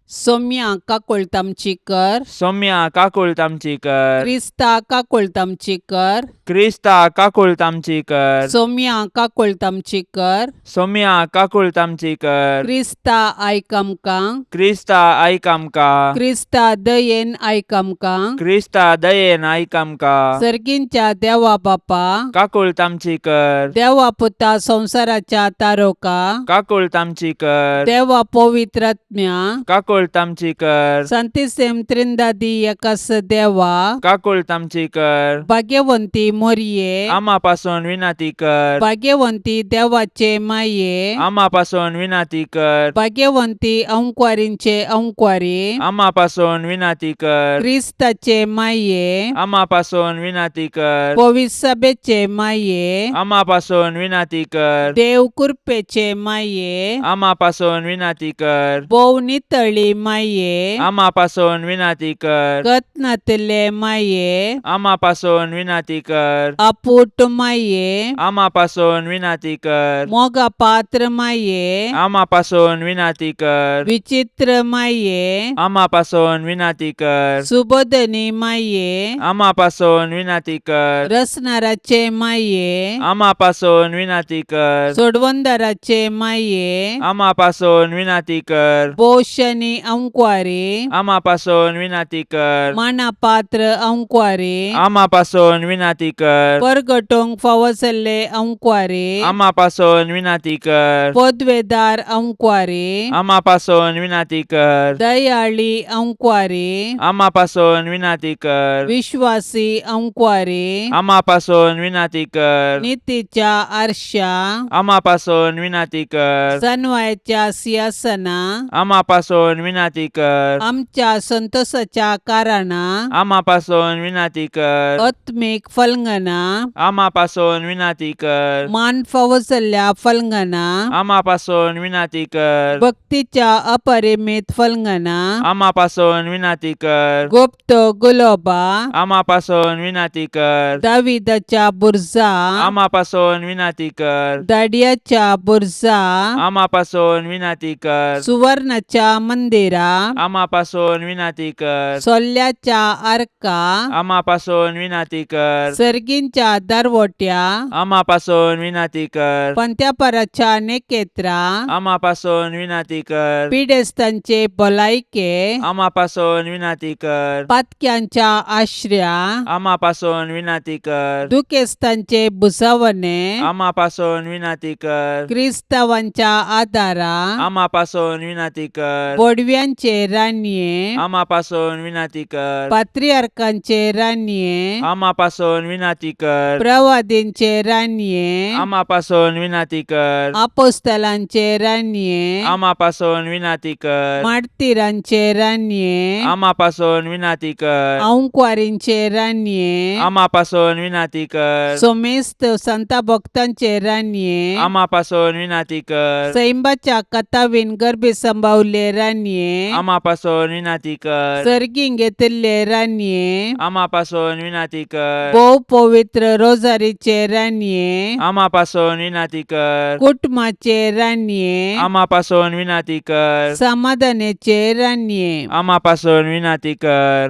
सोम्या काकुळट आमची कर. सौम्या काकुळट आमची कर. क्रिस्ता काकुळट आमची कर. क्रिस्ता काकुळट आमची कर. सोम्या काकुळट आमची कर. सौम्या काकुळट आमची कर. क्रिस्ता आयक आमकां. क्रिस्ता आयक आमकां. क्रिस्ता दयेन आयक आमकां. क्रिस्ता दयेन आयक आमकां. सर्गींच्या देवा बापा, काकुळट आमची कर. देवा पुता संवसाराच्या तारोका, काकुळट आमची कर. देवा पवित्रात्म्या, काकुळट काकुळट आमची कर. सांतिसेम त्रिंदादी एकास देवा, काकुळट आमची कर. भाग्यवंती मोरये, आमा पासून विनंती कर. भाग्यवंती देवाचे माये, आमा पासून विनंती कर. भाग्यवंती अंकवारींचे अंकवारी, आमा पासून विनंती कर. क्रिस्ताचे माये, आमा पासून विनंती कर. पविसभेचे माये, आमा पासून विनंती कर. देव कृपेचे माये, आमा पासून विनंती कर. भोव नितळी माये, आमा पासून विनंती कर. कत्नातले माये, आमा पासून विनंती कर. अपूट माये, आमा पासून विनंती कर. मोगा पात्र माये, आमा पासून विनंती कर. विचित्र माये, आमा पासून विनंती कर. सुबोधनी माये, आमा पासून विनंती कर. रसनाराचे माये, आमा पासून विनंती कर. सोडवंदाराचे माये, आमा पासून विनंती कर. पोषणी अंकवारी, आमा पासून विनंती कर. मानापात्र अंकवारी, आमा पासून विनंती कर. परगटोंक फावो जाल्ले अंकवारी, आमा पासून विनंती कर. पदवेदार अंकवारी, आमा पासून विनंती कर. दयाळी अंकवारी, आमा पासून विनंती कर. विश्वासी अंकवारी, आमा पासून विनंती कर. नितीच्या आरशा, आमा पासून विनंती कर. सनवायच्या सिंहासना, आमा पासून विनंती कर. आमच्या संतोषाच्या कारणा, आमा पासून विनंती कर. आत्मीक फलंगना, आमा पासून विनंती कर. मान फावो जाल्ल्या फलंगना, आमा पासून विनंती कर. भक्तीच्या अपरिमित फलंगना, आमा पासून विनंती कर. गुप्त गुलोबा, आमा पासून विनंती कर. दाविदाच्या बुरजा, आमा पासून विनंती कर. दाडियाच्या बुरजा, आमा पासून विनंती कर. सुवर्णाच्या मंदिरा, आमा पासून विनंती कर. सोल्ल्याच्या आर्का, आमा पासून विनंती कर. सर्गींच्या दरवट्या, आमा पासून विनंती कर. पंत्यापराच्या नेकेत्रा, आमा पासून विनंती कर. पिडेस्तांचे भलायके, आमा पासून विनंती कर. पातक्यांच्या आश्र्या, आमा पासून विनंती कर. दुखेस्तांचे भुजावणे, आमा पासून विनंती कर. क्रिस्तावांच्या आदारा, आमा पासून विनंती कर. बोडव्यांचे रानये, आमा पासून विनंती कर. पात्रियार्कांचे रानये, आमा पासून विनंती कर. प्रवादींचे रानये, आमा पासून विनंती कर. आपोस्तलांचे रानये, आमा पासून विनंती कर. मार्तिरांचे रानये, आमा पासून विनंती कर. अंकवारींचे रानये, आमा पासून विनंती कर. सोमेस्त संता भक्तांचे रानये, आमा पासून विनंती कर. सैंबाच्या कथावीन गर्भी संभावले रानये, आमा पासून विनंती कर. सर्गीं घेतिल्ले रानये, आमा पासून विनंती कर. भोव पवित्र रोजारीचे रानये, आमा पासून विनंती कर. कुटुंबाचे रानये, आमा पासून विनंती कर. समाधानाचे रानये, आमा पासून विनंती कर.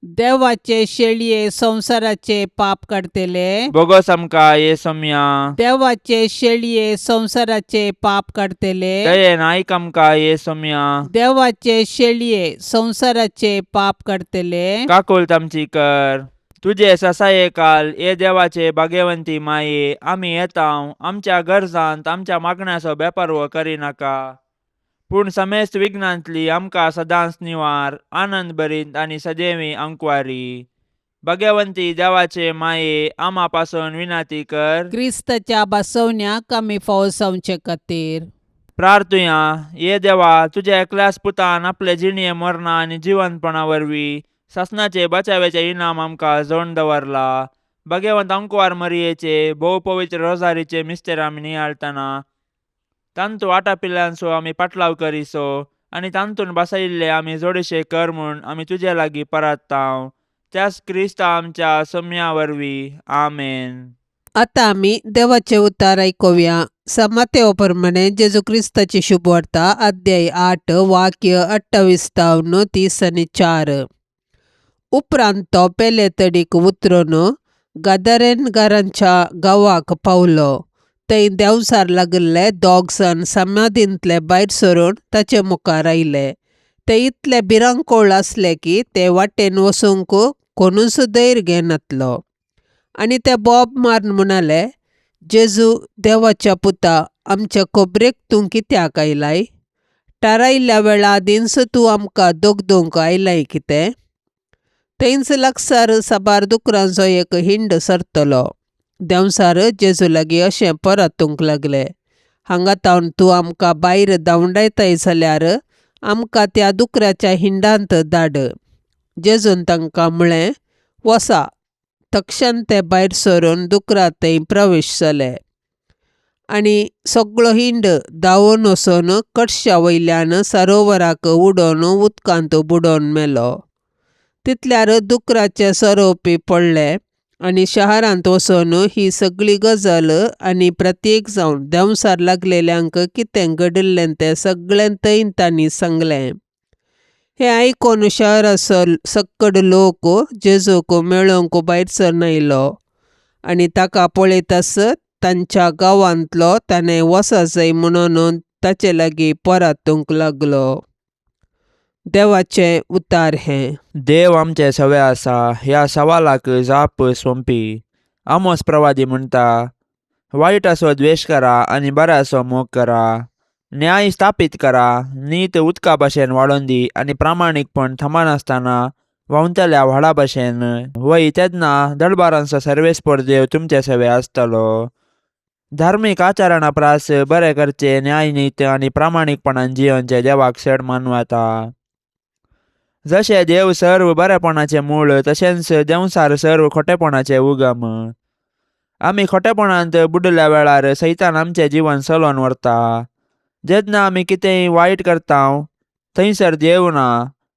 देवाचे शेळये संवसाराचे पाप काडतले, बोगोस आमकां ये सोम्या. देवाचे शेळये संवसाराचे पाप काडतले, दयेन आयक आमकां ये सोम्या. देवाचे शेळये संवसाराचे पाप काडतले, काकुळट आमची कर. तुजे ससाये काल ये देवाचे भाग्यवंती माये, आमी येता आमच्या गरजांत आमच्या मागण्याचो बेपारवो करिनाका, पूण समेस्त विघ्नांतली आमकां सदांच निवार, आनंद भरीत आनी सदैवी अंकवारी. भाग्यवंती देवाचे माये, आमा पासून विनंती कर. क्रिस्ताच्या बसवण्याक आमी फावो जावचे खातीर. प्रार्थुया. ये देवा, तुज्या एकल्याच पुतान आपले जिणये मरणा आनी जिवंतपणा वरवीं सासणाचे बचाव्याचे इनाम आमकां जोडून दवरला. भाग्यवंत अंकवार मरियेचे भोव पवित्र रोजारीचे मिस्तेर आमी नियाळटना तांतू आटापिल्ल्यांचो आमी पाटलाव करिसो आनी तांतून बसयिल्ले आमी जोडीशे कर म्हूण आमी तुजे लागीं परात्तांव, त्याच क्रिस्ता आमच्या सोम्या वरवीं. आमेन. आतां आमी देवाचें उतार आयकुया. समातेव प्रमाणे जेजू क्रिस्ताची शुभवार्ता, अध्याय 8, वाक्य 28 तावन 30 आनी 4. उपरांत तो पेले तडीक उतरून गदरेनगारांच्या गांवाक पावलो. थंय देंवचार लागिल्ले दोग जाण समाधींतले भायर सरून ताचे मुखार आयले. ते इतले भिरांकूळ आसले की ते वाटेन वचूंक कोणूच धैर्य घेनातलो. आनी ते बोब मारून म्हणाले, जेजू देवाच्या पुता, आमच्या खबरेक तूं कित्याक आयलाय? थारायिल्ल्या वेळा आदींच तूं आमकां दोगदोवंक आयलाय कितें? थंयच लागसार साबार दुकरांचो एक हिंड सरतलो. देंवचार जेजू लागीं अशें परतूंक लागले, हांगा तावन तूं आमकां भायर धांवडायताय जाल्यार आमकां त्या दुकराच्या हिंडांत धाड. जेजून तांकां म्हळें, वसा. तक्षण ते भायर सरून दुकरा थंय प्रवेश जाले आनी सगळो हिंड धांवून वचून कडशा वयल्यान सरोवराक उडोवन उदकांत बुडोवन मेलो. तितल्यार दुकराचे सोरोवपी पडले आनी शहरांत वचून ही सगळी गजाल आनी प्रत्येक जावन देंवचार लागलेल्यांक कितें घडिल्लें तें सगळें थंय तांणी सांगलें. हें आयकून शहराचो सक्कड लोक जेजूक मेळोवंक भायर सरून आयलो आनी ताका पळयताच तांच्या गांवांतलो ताणें वचजय म्हणून ताचे लागीं परतूंक लागलो. देवाचें उतार हें. देव आमचे सवे आसा ह्या सवालाक जाप सोंपी. आमोस प्रवादी म्हणटा, वायटाचो द्वेश करा आनी बऱ्याचो मोग करा, न्याय स्थापीत करा, नीत उदका भाशेन वाडोवन दी आनी प्रामाणीकपण थांबनासतना व्हांवतल्या व्हाळा भाशेन. वय तेन्ना दळबारांचो सर्वेस्पर देव तुमचे सवे आसतलो. धार्मीक आचरणा प्रास बरें करचें, न्याय नीत आनी प्रामाणीकपणान जियोवचें देवाक चड मानवता. जशें देव सर्व बरेपणाचें मूळ तशेंच देंवचार सर्व खोटेपणाचें उगम. आमी खोटेपणांत बुडल्या वेळार सैतान आमचें जिवन चलोवन व्हरता. जेन्ना आमी कितेंय वायट करता थंयसर देव ना.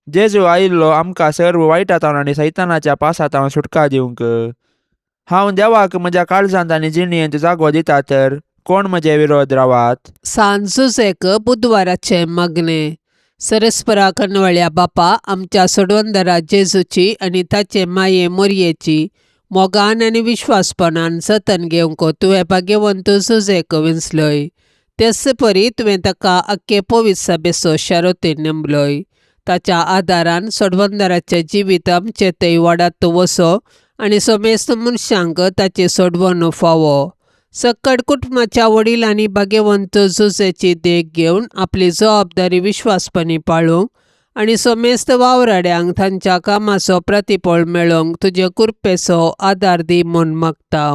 जेजू आयिल्लो आमकां सर्व वायटांत आनी सैतानाच्या पासांत सुटका दिवंक. हांव देवाक म्हज्या काळजांत आनी जिणेंत जागो दिता तर कोण म्हजे विरोध रावात? सान जुजेक बुधवाराचें मागणें. सरस्परा कनवळ्या बापा, आमच्या सोडवंदरा जेजूची आनी ताचे माये मोरयेची मोगान आनी विश्वासपणान जतन घेवंक तुवें भाग्यवंत जुजेक विंचलोय. तेच परी तुवें ताका आख्खे पवित्र सभेचो शारोतीन नेमलोय. ताच्या आदारान सोडवंदराचें जिवीत आमचे थंय वाडत वचो आनी समेस्त मनशांक ताची सोडवण फावो. सक्कड कुटुंबाच्या वडिलांनी भाग्यवंत जुजेची देख घेवन आपली जबाबदारी विश्वासपणी पाळूंक आनी समेस्त वावराड्यांक तांच्या कामाचो प्रतिफळ मेळोवंक तुजे कृपेचो आदार दी म्हूण मागता.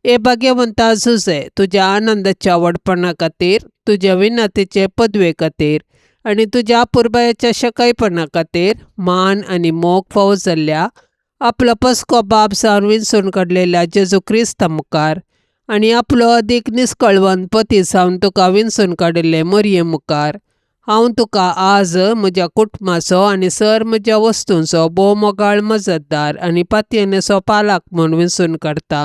हे भाग्यवंता जुजे, तुज्या आनंदाच्या व्हडपणा खातीर, तुज्या विनंतीचे पदवे खातीर आनी तुज्या पुरबायेच्या शकायपणा खातीर मान आनी मोग फावो जाल्ल्या आपलो पस्को बाप जावन विंचून काडलेल्या जेजू क्रिस्ता मुखार आनी आपलो अदीक निस्कळवंत पती जावन तुका विंचून काडिल्ले मोरये मुखार हांव तुका आज म्हज्या कुटुंबाचो आनी सर म्हज्या वस्तूंचो भोव मोगाळ मजतदार आनी पातयेनेचो पालक म्हूण विंचून काडटा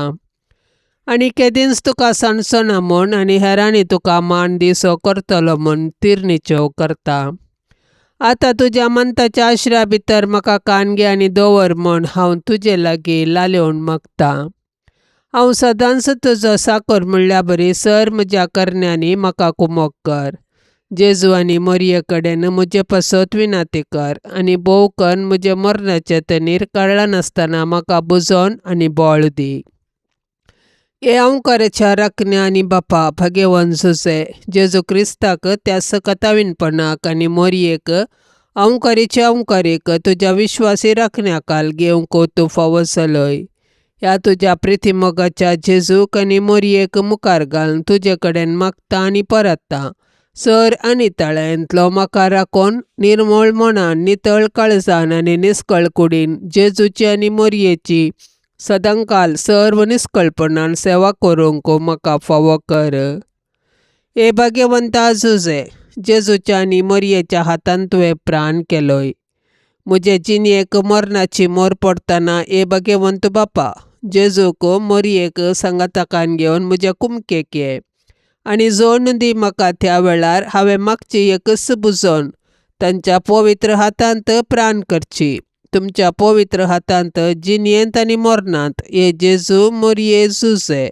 आनी केदींच तुका सांडचो ना म्हूण आनी हेरांनी तुका मान दिसो करतलो म्हूण तिरनिचेव करता. आतां तुज्या मंताच्या आश्र्या भितर म्हाका कान घे आनी दवर म्हूण हांव तुजे लागीं लालेवन मागता. हांव सदांच तुजो साकर म्हणल्या बरी सर म्हज्या करण्यांनी म्हाका कुमोक कर. जेजू आनी मोरये कडेन म्हजे पासत विनंती कर आनी भोव करून म्हजे मरणाचे तनीर कळनासतना म्हाका बुजोवन आनी बळ दी. हे अंकाराच्या राखण्या आनी बापा भाग्यवंत जुजे जेजू क्रिस्ताक त्या सकतावीनपणाक आनी मोरयेक अंकारीचे अंकारीक तुज्या विश्वासी राखण्याकाल घेवंक तूं फावो जालोय. ह्या तुज्या प्रितीमोगाच्या जेजूक आनी मोरयेक मुखार घालून तुजे कडेन मागता आनी परतता. सर आनी तळ्यांतलो म्हाका राखून निर्मळ मनान नितळ काळजान आनी निस्कळ कुडीन जेजूची आनी मोरयेची सदांकाल सर्व निस्कळपणान सेवा करूंक म्हाका फावो कर. हे भाग्यवंता जुजे, जेजूच्या आनी मोरयेच्या हातान तुवें प्राण केलोय. म्हजे जिणेक मरणाची मोर पडटना हे भाग्यवंत बापा, जेजूक मोरयेक सांगाताकान घेवन म्हज्या कुमकेक ये आनी जोडून दी म्हाका त्या वेळार हांवें मागची एकच बुजोवन तांच्या पवित्र हातांत प्राण करची. तुमच्या पवित्र हातांत जिणेंत आनी मरणांत हे जेजू मोरये जुजे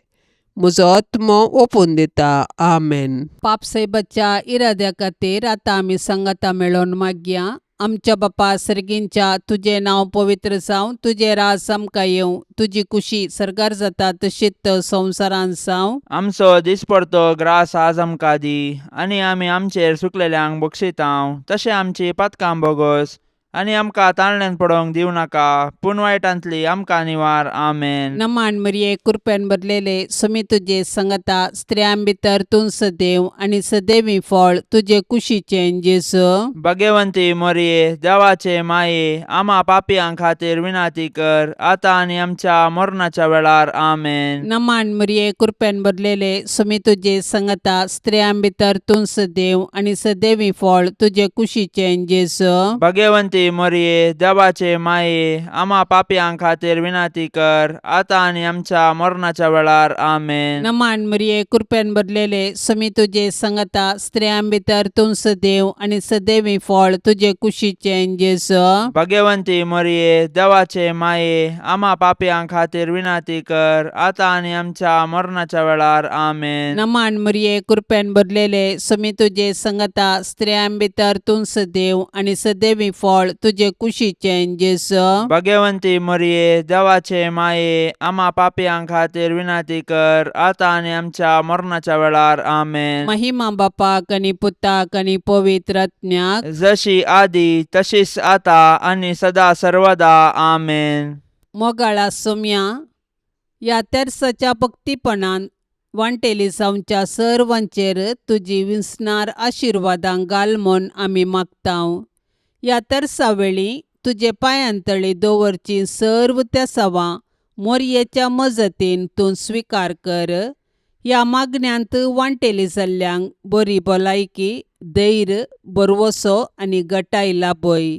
म्हजो आत्मो ओपून दिता. आमेन. पापसाहेबाच्या इराद्या खातीर आतां आमी सांगाता मेळोवन मागया. आमच्या बापा सर्गींच्या तुजें नांव पवित्र जावं, तुजें राज आमकां येवं, तुजी कुशी सर्गार जाता तशीच संवसारांत जावं. आमचो दिसपडतो ग्रास आज आमकां दी आनी आमी आमचेर सुकलेल्यांक बक्षितांव तशें आमची पातकां बोगोस आनी आमकां ताळण्यान पडोवंक दिवं नाका पूण वायटांतली आमकां निवार. आमेन. नमान मरिये, कृपेन भरलेले, सुमी तुजे संगता, स्त्रियां भितर तूं सदैव आनी सदैवी फळ तुजे कुशीचें जेजू. भगवंती मोरये, देवाचे माये, आमा पापयां खातीर विनाती कर आतां आनी आमच्या मरणाच्या वेळार. आमेन. नमान मरिये, कृपेन भरलेले, सुमी तुजे संगता, स्त्रियां भितर तूं सदैव आनी सदैवी फळ तुजे कुशीचें जेजू. भगवंती मोरये, देवाचे माये, आमा पापयां खातीर विनाती कर आतां आनी आमच्या मरणाच्या वेळार. आमेन. नमान मरिये, कृपेन भरलेले, सुमी तुजे संगता, स्त्रियां भितर तूं सदैव आनी सदैवी फळ तुजे कुशीचें जेजू. भगवंती मोरये, देवाचे माये, आमा पापयां खातीर विनाती कर आतां आनी आमच्या मरणाच्या वेळार. आमेन. नमान मरिये, कृपेन भरलेले, सुमी तुजे संगता, स्त्रियां भितर तूं सदैव आनी सदैवी फळ तुजे कुशीचें जेजू. भगवंती मोरये, देवाचे माये, आमा पापयां खातीर विनाती कर आतां आनी आमच्या मरणाच्या वेळार. आमेन. महिमा बापाक आनी पुताक आनी पवित्र आत्म्याक, जशी आदी तशीच आता आनी सदा सर्वदा. आमेन. मोगाळा सोम्या, ह्या तेर्साच्या भक्तीपणान वांटेली जावच्या सर्वांचेर तुजी विसणार आशिर्वादां घाल म्हूण आमी मागतांव. ह्या तेर्सा वेळी तुजे पांयांतळी दवरची सर्व तेसावां मोरयेच्या मजतीन तूं स्विकार कर. ह्या मागण्यांत वांटेली जाल्ल्यांक बरी भलायकी, धैर्य, भरवसो आनी गटाय लाभय.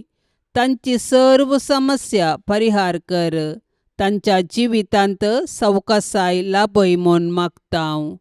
तांची सर्व समस्या परिहार कर. तांच्या जिवितांत सवकासाय लाभय म्हूण मागतांव.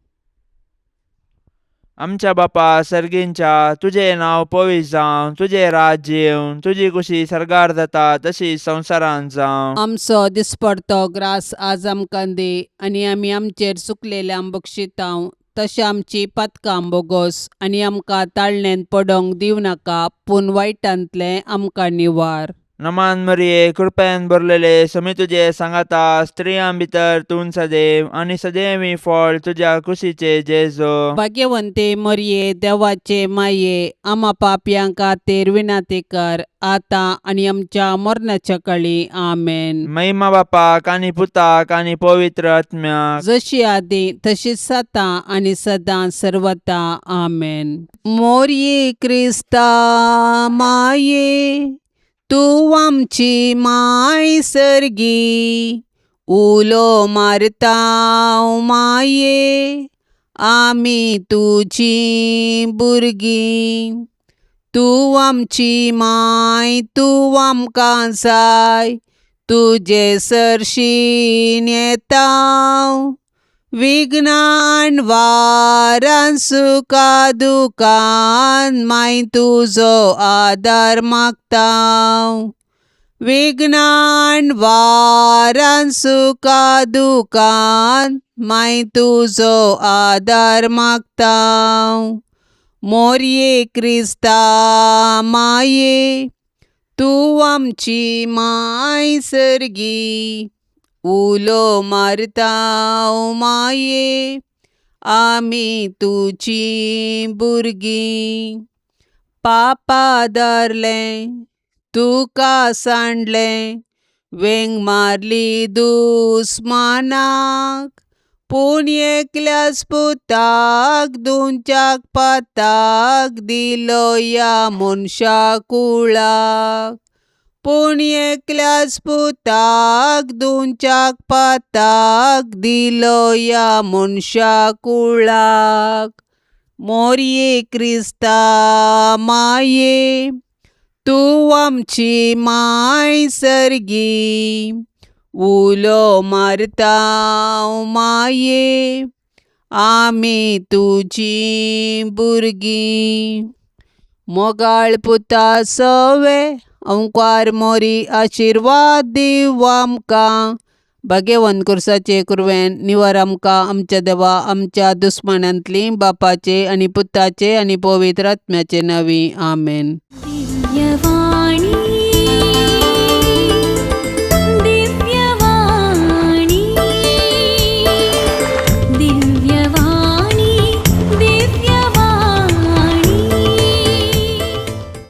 आमच्या बापा सर्गींच्या, तुजें नांव पवित्र जावं, तुजें राज्य येवं, तुजी कुशी सर्गार जाता तशी संवसारांत जावं. आमचो दिसपडतो ग्रास आज आमकां दी आनी आमी आमचेर चुकलेल्यांक बक्षितांव तशें आमची पातकां बोगोस आनी आमकां ताळण्यांत पडोंक दिवं नाका पूण वायटांतलें आमकां निवार. नमान मरिये, कृपेन भरलेले, समी तुजे सांगाता, स्त्रियां भितर तूं सदैव आनी सदैवी फळ तुज्या कुशीचे जेजो. भाग्यवंते मरिये, देवाचे माये, आमा पापयां खातीर विनाती कर आतां आनी आमच्या मरणाच्या कळी. आमेन. महिमा बापाक आनी पुताक आनी पवित्र आत्म्याक, जशी आदी तशीच आतां आनी सदां सर्वता. आमेन. मोरये क्रिस्ता माये, तूं आमची माय सर्गी, उलो मारता माये, आमी तुजी भुरगीं. तूं आमची माय, तूं आमकां जाय, तुजे सरशीन येता, विघ्नान वारान सुखा दुखान माय तुजो आदार मागता. विघ्नान वारान सुखा दुखान माय तुजो आदार मागता. मोरये क्रिस्ता माये, तूं आमची माय सर्गी, उलो मारता माये, आमी तुजी भुरगीं. पापा धरलें तुका सांडलें, वेंग मारली दुस्मानाक, पूण एकल्याच पुताक दोनच्याक पाताक दिलो ह्या मनशा कुळाक. पूण एकल्याच पुताक दोनच्याक पाताक दिलो ह्या मनशा कुळाक. मोरये क्रिस्ता माये, तूं आमची माय सर्गी, उलो मारता माये, आमी तुजी भुरगीं. मोगाळ पुता सवे ओंकार मोरी आशिर्वाद दिव आमकां. भाग्यवंत कुर्साचे कुरवेन निवर आमकां आमच्या देवा आमच्या दुस्मानांतली, बापाचे आनी पुताचे आनी पवित्र आत्म्याचे नांवी. आमेन. दिव्यवाणी. दिव्यवाणी.